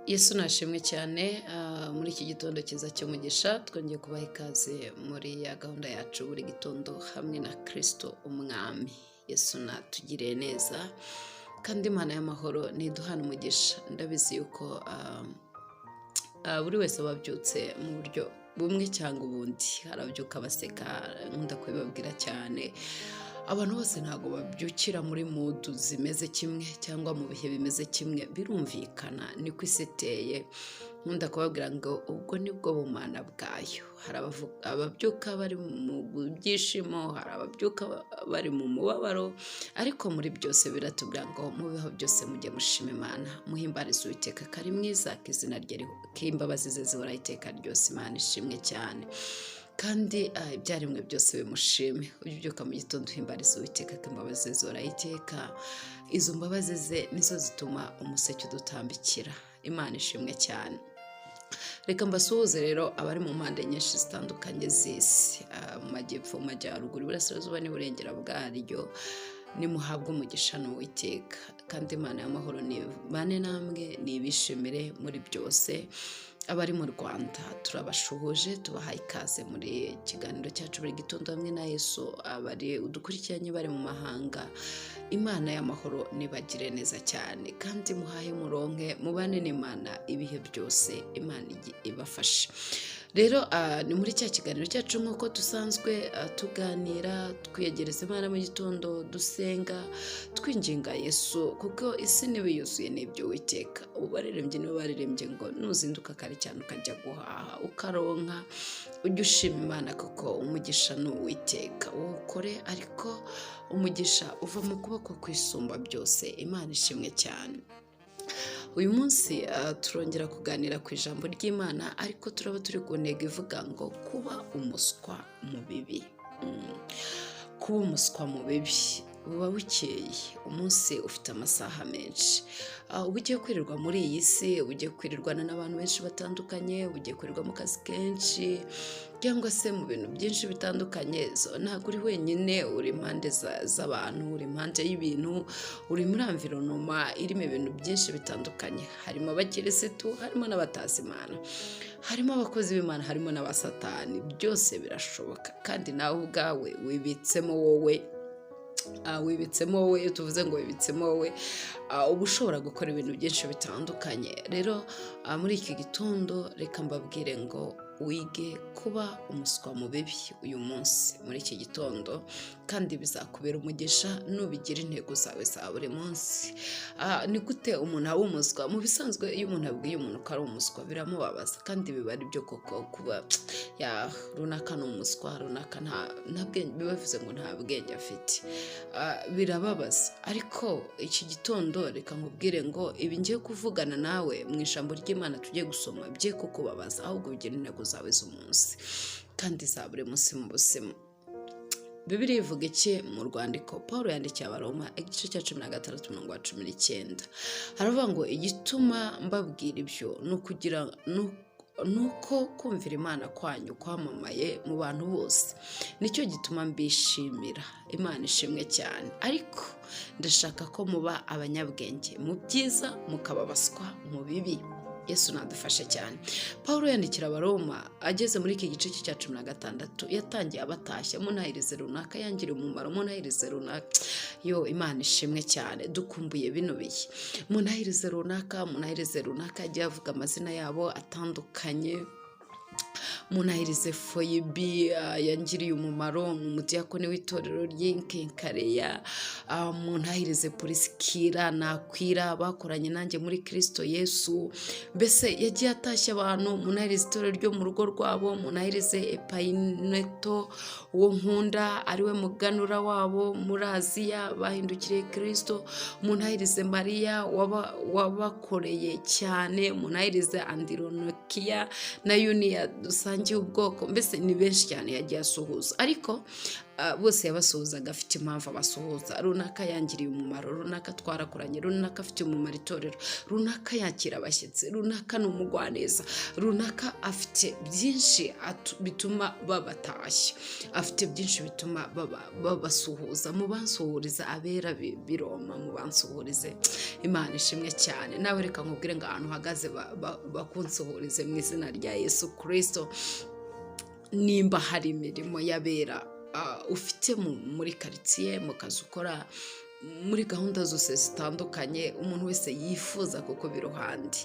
Yesu nashimwe cyane. Muri iki gitondo cyiza cy'umugisha twongeye kubaha ikaze muri ya gahunda yacu buri gitondo hamwe na Kirisito Umwami. Yesu natugiriye neza kandi Imana y'amahoro ntiduhana umugisha. Ndabizi yuko buri wese aba abyutse mu buryo bumwe cyangwa ubundi. Harabyuka baseka, nkunda kubibabwira cyane. Abantu bose ntabwo babyukira muri mood zimeze kimwe cyangwa mu bihe bimeze kimwe, birumvikana, niko isi iteye. Nkunda kubabwira ngo ubwo nibwo bumana bwayo. Hari ababyuka bari mu byishimo, hari ababyuka bari mu mubabaro, ariko muri byose biratubwira ngo mu bihe byose mujye mushima Imana, muhimbarize Uwiteka ko ari mwiza, ko izina rye, k'imbabazi ze zihoraho iteka ryose. Imana ishimwe cyane kandi ibyaremwe byose bimushime. Ujye ubyuka mu gitondo uhimbariza Uwiteka ko imbabazi ze zihoraho iteka. Izo mbabazi ze nizo zituma umuseke udutambikira. Imana ishimwe cyane. Reka mbasuhuze rero abari mu mpande nyinshi zitandukanye z'isi, mu majyepfo, mu majyaruguru, iburasirazuba n'iburengera bwaryo. Nimuhabwe umugisha n'Uwiteka kandi Imana y'amahoro nibane namwe, nibishimire muri byose. Abari mu Rwanda turabashuhuje, tubahaye ikaze muri kiganiro cyacu buri gitondo hamwe na Yesu. Abari udukurikiranye bari mu mahanga, Imana y'amahoro nibagire neza cyane kandi muhahe muronke, mubane n'Imana ibihe byose. Imana ibafashe. Rero ni muri cya kiganiro cyacu nk'uko dusanzwe tuganira, twiyegereza Imana mu gitondo, dusenga, twinginga Yesu, kuko isi niba yuzuye n'ibyo Witeka. Ubu baririmbyi nibo baririmbye ngo nuzinduka kare cyane ukajya guhaha ukaronka, ujye ushima Imana kuko umugisha ni Uwiteka. Wowe ukore, ariko umugisha uva mu kuboko kwisumba byose. Imana ishimwe cyane. Uyu munsi turongera kuganira ku ijambo ry'Imana, ariko turaba turi ku ntego ivuga ngo kuba umuswa mu bibi. Kuba umuswa mu bibi. Buba bukeye, umunsi ufite amasaha menshi. Uba ugiye kwirirwa muri iyi si, uba ugiye kwirirwana n'abantu benshi batandukanye, uba ugiye kwirirwa mu kazi kenshi cyangwa se mu bintu byinshi bitandukanye. Ntabwo uri wenyine, uri impande z'abantu, uri impande y'ibintu, uri muri environment irimo ibintu byinshi bitandukanye. Harimo abakirisitu, harimo n'abatazi Imana, harimo abakozi b'Imana, harimo n'abasatani. Byose birashoboka kandi nawe ubwawe wibitsemo wowe. Wibitsemo wowe. Iyo tuvuze ngo wibitsemo wowe, uba ushobora gukora ibintu byinshi bitandukanye. Rero muri iki gitondo reka mbabwire ngo wige kuba umuswa mu bibi uyu munsi muri iki gitondo, kandi bizakubera umugisha nubigira intego zawe za buri munsi. Ni gute umuntu aba umuswa? Mu bisanzwe iyo umuntu abwiye umuntu ko ari umuswa biramubabaza, kandi biba ari byo koko. Kuba ya runaka ni umuswa, runaka nta bwenge, biba bivuze ngo nta bwenge afite. Birababaza. Ariko iki gitondo reka nkubwire ngo ibi ngiye kuvugana nawe mu ijambo ry'Imana tugiye gusoma bye kukubabaza, ahubwo bigire intego zawe z'umunsi kandi za buri munsi mu buzima. Bibiliya ivuga iki mu rwandiko Paul yandikiye Abaroma, igice cya 16, umurongo wa 19? Haravuga ngo igituma mbabwira ibyo ni ukugira ni uko kumvira Imana kwanyu kwamamaye mu bantu bose, nicyo gituma mbishimira. Imana ishimwe cyane. Ariko ndashaka ko muba abanyabwenge mu byiza, mukaba abaswa mu bibi. Yesu nadufashe cyane. Paul yandikira Abaroma ageze muri iki gice cya 16, yatangiye abatashya: munahirize runaka yangiriye umumaro, munahirize runaka. Yo, Imana ishimwe cyane, dukumbuye bino bihe. Munahirize runaka, munahirize runaka, yagiye avuga amazina yabo atandukanye. Munahirize Foyibi yangiriye umumaro, ni umudiyakoni w'itorero ry'Inkenkareya. Munahirize Purisikira Nakwira bakoranye nanjye muri Kirisito Yesu. Mbese yagiye atashya abantu. Munahirize itorero ryo mu rugo rwabo, munahirize Epayineto uwo nkunda ariwe muganura wabo muri Aziya bahindukiriye Kirisito, munahirize Mariya wabakoreye cyane, munahirize Andironokiya na Yuniya dusangiye ubwoko. Mbese ni benshi cyane yagiye asuhuza, ariko Bose yabasuhuzaga afite impamvu abasuhuza. Runaka yangiriye umumaro, runaka twarakoranye, runaka afite umumaro itorero, runaka yakira abashyitsi, runaka ni umugwaneza, runaka afite byinshi bituma babatashya, afite byinshi bituma babasuhuza. Mubansuhuriza abera b'i Roma, mubansuhurize. Imana ishimwe cyane. Nawe reka nkubwire ngo ahantu uhagaze bakunsuhurize mu izina rya Yesu Kirisito. Nimba hari imirimo y'abera ufite muri karitsiye, mu kazi ukora, muri gahunda zose zitandukanye, umuntu wese yifuza kukuba iruhande,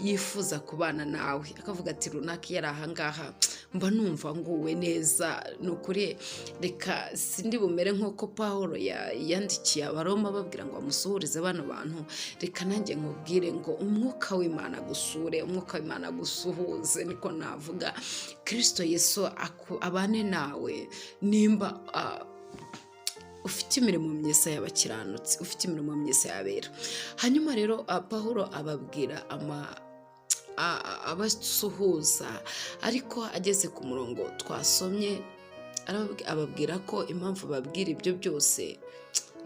yifuza kubana nawe, akavuga ati: "Runaka iyo ari ahangaha mba numva nguwe neza." Ni ukuri, reka sindi bumere nk'uko Paul yandikiye Abaroma babwira ngo bamusuhurize bano bantu. Reka nanjye nkubwire ngo umwuka w'Imana agusure, umwuka w'Imana agusuhuze, niko navuga. Kirisito Yesu abane nawe. Nimba ufite imirimo myiza y'abakiranutsi, ufite imirimo myiza y'abera. Hanyuma rero Pawulo ababwira abasuhuza, ariko ageze ku murongo twasomye ababwira ko impamvu babwira ibyo byose,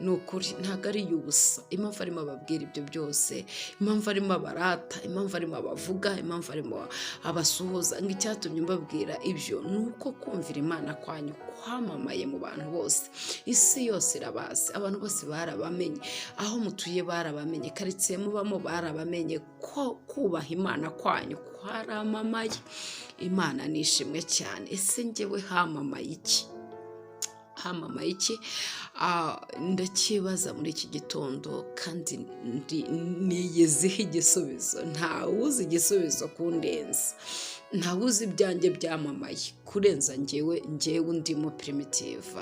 ni ukuri ntabwo ari iy'ubusa. Impamvu arimo ababwira ibyo byose, impamvu arimo abarata, impamvu arimo abavuga, impamvu arimo abasuhuza, ngo icyatumye mbabwira ibyo ni uko kumvira Imana kwanyu kwamamaye mu bantu bose. Isi yose irabazi, abantu bose barabamenye, aho mutuye barabamenye, karitsiye mubamo barabamenye ko kubaha Imana kwanyu kwaramamaye. Imana ni ishimwe cyane. Ese njyewe hamamaye iki? Hamamaye iki? Ndakibaza muri iki gitondo kandi niyiziho igisubizo. Ntawuzi igisubizo kundenza, ntawuzi ibyanjye byamamaye kurenza njyewe. Njyewe ndimo Primitive,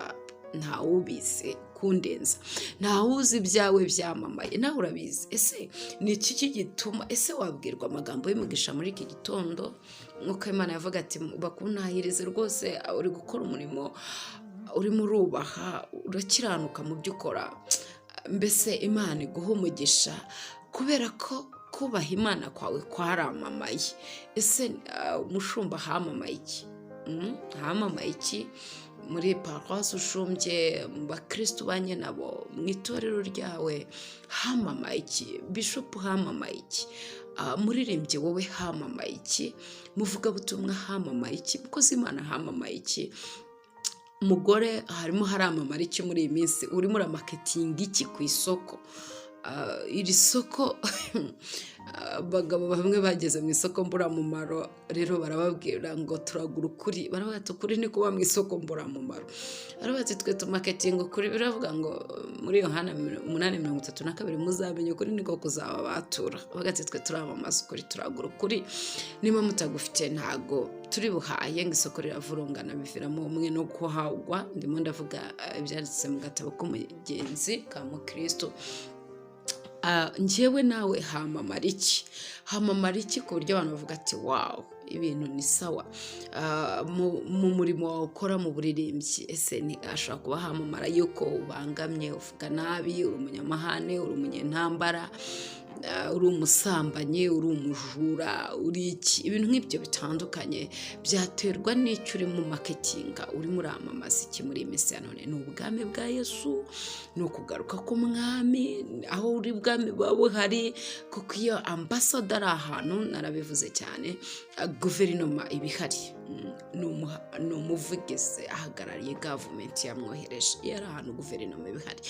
ntawubizi kundenza. Ntawuzi ibyawe byamamaye, nawe urabizi. Ese ni iki gituma? Ese wabwirwa amagambo y'umugisha muri iki gitondo nk'uko Imana yavuga ati: "Bakuntahirize rwose, uri gukora umurimo, urimo urubaha, urakiranuka mu byo ukora." Mbese Imana iguha umugisha kubera ko kubaha Imana kwawe kwaramamaye. Ese umushumba hamamaye iki? Hamamaye iki muri paruwasi ushumbye, mu bakirisitu ubanye nabo, mu itorero ryawe hamamaye iki? Bishopu hamamaye iki? Muririmbyi wowe hamamaye iki? Muvugabutumwa hamamaye iki? Mukozi Imana hamamaye iki? Mugore harimo haramamara iki muri iyi minsi? Urimo uramarketinga iki ku isoko? Iri soko, abagabo bamwe bageze mu isoko mburamumaro rero barababwira ngo turagura ukuri. Baravuga ati: "Ukuri ni kuba mu isoko mburamumaro." Baravuga ati: "Twe tumarketinga ukuri." Biravuga ngo muri Yohana 8:32: "Muzamenya ukuri, niko kuzaba batura." Bavuga ati: "Twe turamamaza ukuri, turagura ukuri, niba mutagufite ntago turi buhaye." Ngo isoko riravurungana, biviramo umwe no kuhagwa. Ndimo ndavuga ibyanditse mu gatabo k'umugenzi ka mukristo. Njyewe nawe hamamara iki? Hamamara iki ku buryo abantu bavuga ati: "Wow, ibintu ni sawa"? Mu murimo wawe ukora mu buririmbyi, ese ni ashobora kuba hamamara yuko ubangamye, uvuga nabi, uri umunyamahane, uri umunyentambara, uri umusambanyi, uri umujura, uri iki? Ibintu nk'ibyo bitandukanye byaterwa n'icyo urimo marketinga. Urimo uramamaza iki muri iyi minsi ya none? Ni ubwami bwa Yesu? Ni ukugaruka k'umwami? Aho uri bwami buba buhari, kuko iyo ambasada ari ahantu, narabivuze cyane, guverinoma iba ihari. Ni umuvugizi, ahagarariye government yamwohereje. Iyo ari ahantu, guverinoma iba ihari.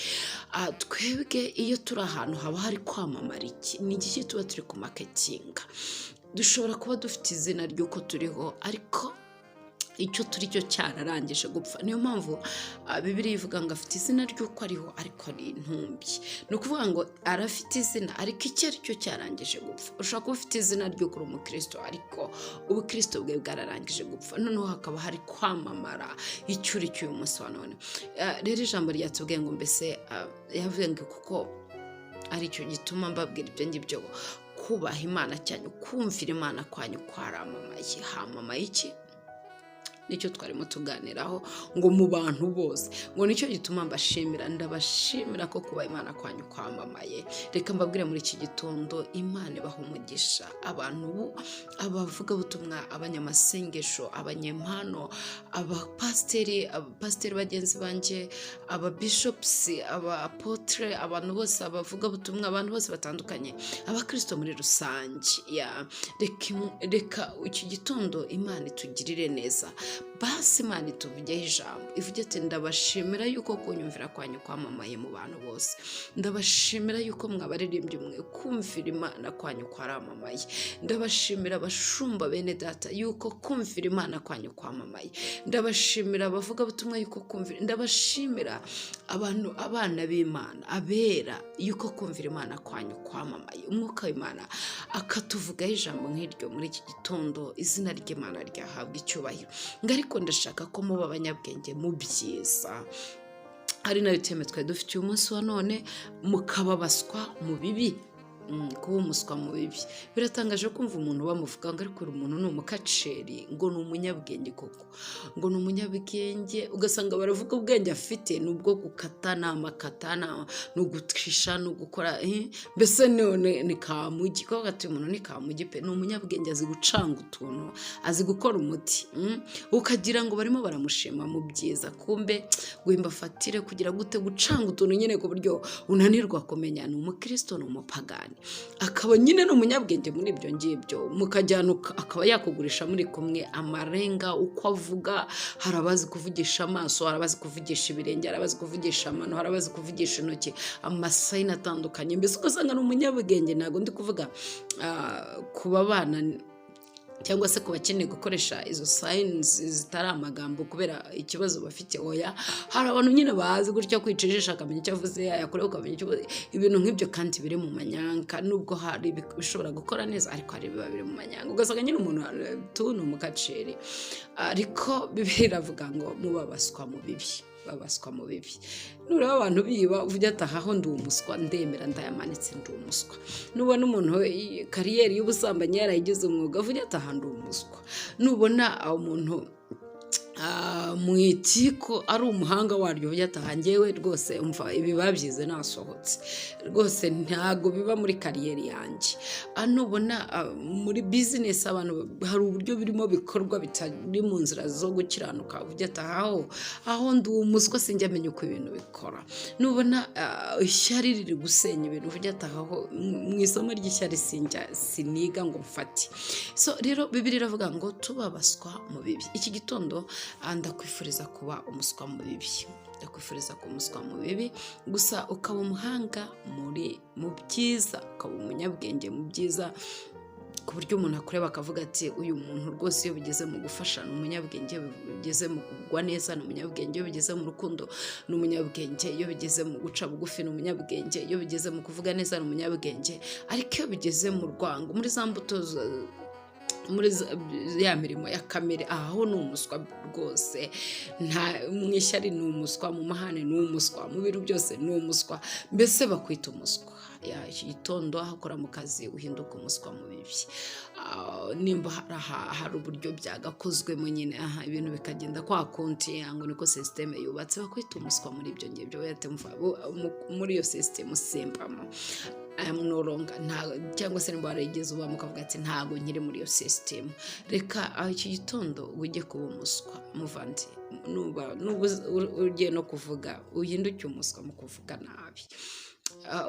Twebwe iyo turi ahantu haba hari kwamamara iki? Ni igiki tuba turi kumarketinga? Dushobora kuba dufite izina ry'uko turiho, ariko icyo turi cyo cyararangije gupfa. Niyo mpamvu Bibiliya ivuga ngo afite izina ry'uko ariho, ariko ari intumbi. Ni ukuvuga ngo arafite izina, ariko icyo ari cyo cyarangije gupfa. Ushobora kuba ufite izina ry'uko uri umukristo, ariko ubukristo bwe bwararangije gupfa. Noneho hakaba hari kwamamara icyo uri cyo uyu munsi wa none. Rero ijambo ryatubwiye ngo mbese yavuze ngo kuko aricyo gituma mbabwira ibyo ngibyo, kubaha Imana cyanyu, kumvira Imana kwanyu kwaramamaye. Hamamaye iki? Nicyo twarimo tuganiraho, ngo mu bantu bose, ngo nicyo gituma mbashimira, ndabashimira ko kuba Imana kwanyu kwamamaye. Reka mbabwire muri iki gitondo, Imana ibaha umugisha. Abantu, abavugabutumwa, abanyamasengesho, abanyempano, abapasiteri, abapasiteri bagenzi banjye, ababishopusi, aba apôtre, abantu bose, abavugabutumwa, abantu bose batandukanye, abakirisito muri rusange, ya reka iki gitondo Imana itugirire neza. Basi Imana ituvugeho ijambo, ivuge ati: "Ndabashimira yuko kunyumvira kwanyu kwamamaye mu bantu bose. Ndabashimira yuko mwabaririmbyi mwe kumvira Imana kwanyu kwaramamaye. Ndabashimira abashumba bene data yuko kumvira Imana kwanyu kwamamaye. Ndabashimira abavugabutumwa yuko kumvira, ndabashimira abantu, abana b'Imana, abera, yuko kumvira Imana kwanyu kwamamaye." Umwuka w'Imana akatuvugaho ijambo nk'iryo muri iki gitondo, izina ry'Imana ryahabwa icyubahiro. Ngo ariko ndashaka ko muba abanyabwenge mu byiza, ari nayo theme twari dufite uyu munsi wa none, mukababaswa mu bibi. Kuba umuswa mu bibi biratangaje, kumva umuntu bamuvuga ngo ariko uyu muntu ni umukaceri, ngo ni umunyabwenge koko, ngo ni umunyabwenge, ugasanga baravuga ubwenge afite ni ubwo gukata, ni amakata, ni ugutwisha, ni ugukora, mbese none ni kamugi kuko ati uyu muntu ni kamugi pe, ni umunyabwenge, azi gucanga utuntu, azi gukora umuti, ukagira ngo barimo baramushima mu byiza, kumbe guhimba fatire kugira gute, gucanga utuntu nyine ku buryo unanirwa kumenya ni umukristo, ni umupagani, akaba nyine ni umunyabwenge muri ibyo ngibyo, mukajyana akaba yakugurisha muri kumwe amarenga, uko avuga. Hari abazi kuvugisha amaso, hari abazi kuvugisha ibirenge, hari abazi kuvugisha amano, hari abazi kuvugisha intoki, ama sign atandukanye, mbese ugasanga ni umunyabwenge. Ntabwo ndi kuvuga ku babana cyangwa se ku bakeneye gukoresha izo signs zitari amagambo kubera ikibazo bafite, oya. Hari abantu nyine bazi gutya kwica ijisho akamenya icyo avuze, yakureba ukamenya icyo avuze, ibintu nk'ibyo kandi biri mu manyanga. Nubwo hari ibishobora gukora neza, ariko hari ibiba biri mu manyanga, ugasanga nyine umuntu tu ni umukaceri. Ariko Bibiliya iravuga ngo mubabaswa mu bibi, babaswa mu bibi. Nureba abantu biba, uvuge ati: "Aho ndi umuswa, ndemera, ndayamanitse, ndi umuswa." Nubona umuntu carrière y'ubusambanyi yarayigize umwuga, uvuge ati: "Aha ndi umuswa." Nubona umuntu mu itiko ari umuhanga waryo, uvuge ati: "Aha njyewe rwose umva ibi babyize nasohotse, rwose ntabwo biba muri carrière yanjye." Nubona muri business abantu hari uburyo birimo bikorwa bitari mu nzira zo gukiranuka, uvuge ati: "Aho aho ndi umuswa, sinjya amenya uko ibintu bikora." Nubona ishyari riri gusenya ibintu, uvuge ati: "Aho mu isomo ry'ishyari sinjya siniga ngo mfate." So rero Bibiliya iravuga ngo tubabaswa mu bibi. Iki gitondo ndakwifuriza kuba umuswa mu bibi, ndakwifuriza kuba umuswa mu bibi gusa, ukaba umuhanga muri mu byiza, ukaba umunyabwenge mu byiza, ku buryo umuntu akureba akavuga ati: "Uyu muntu rwose iyo bigeze mu gufasha ni umunyabwenge, iyo bigeze mu kugwa neza ni umunyabwenge, iyo bigeze mu rukundo ni umunyabwenge, iyo bigeze mu guca bugufi ni umunyabwenge, iyo bigeze mu kuvuga neza ni umunyabwenge." Ariko iyo bigeze mu rwango, muri za mbuto, muri ya mirimo ya kamere, aho ni umuswa rwose. Nta mu ishyari ni umuswa, mu mahane ni umuswa, mu bintu byose ni umuswa, mbese bakwita umuswa. Ya, iki gitondo aho ukora mu kazi uhinduka umuswa mu bibi. Nimba hari uburyo byagakozwemo nyine, aha ibintu bikagenda kwa konti ngo niko système yubatse, bakwita umuswa muri ibyo ngibyo. Muri iyo système usimbamo, I am no longer, nta cyangwa se nimba warigeze ubamo ukavuga ati: "Ntabwo nkiri muri iyo système." Reka iki gitondo ujye kuba umuswa, muvandi. Nuba ugiye no kuvuga, uhinduke umuswa mu kuvuga nabi,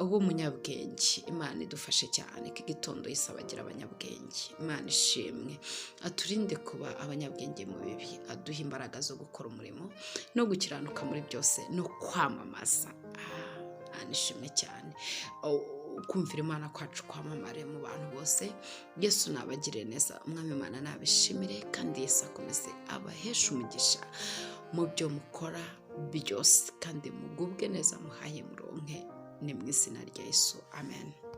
ube umunyabwenge. Imana idufashe cyane ko igitondo yisabagira abanyabwenge. Imana ishimwe, aturinde kuba abanyabwenge mu bibi, aduhe imbaraga zo gukora umurimo no gukiranuka muri byose no kwamamaza. Imana ishimwe cyane. Kumvira Imana kwacu kwamamare mu bantu bose. Yesu nabagire neza, Umwami Imana nabishimire, kandi Yesu akomeze abaheshe umugisha mu byo mukora byose, kandi mugubwe neza, muhaye muronke. Ni mu izina rya Yesu, amen.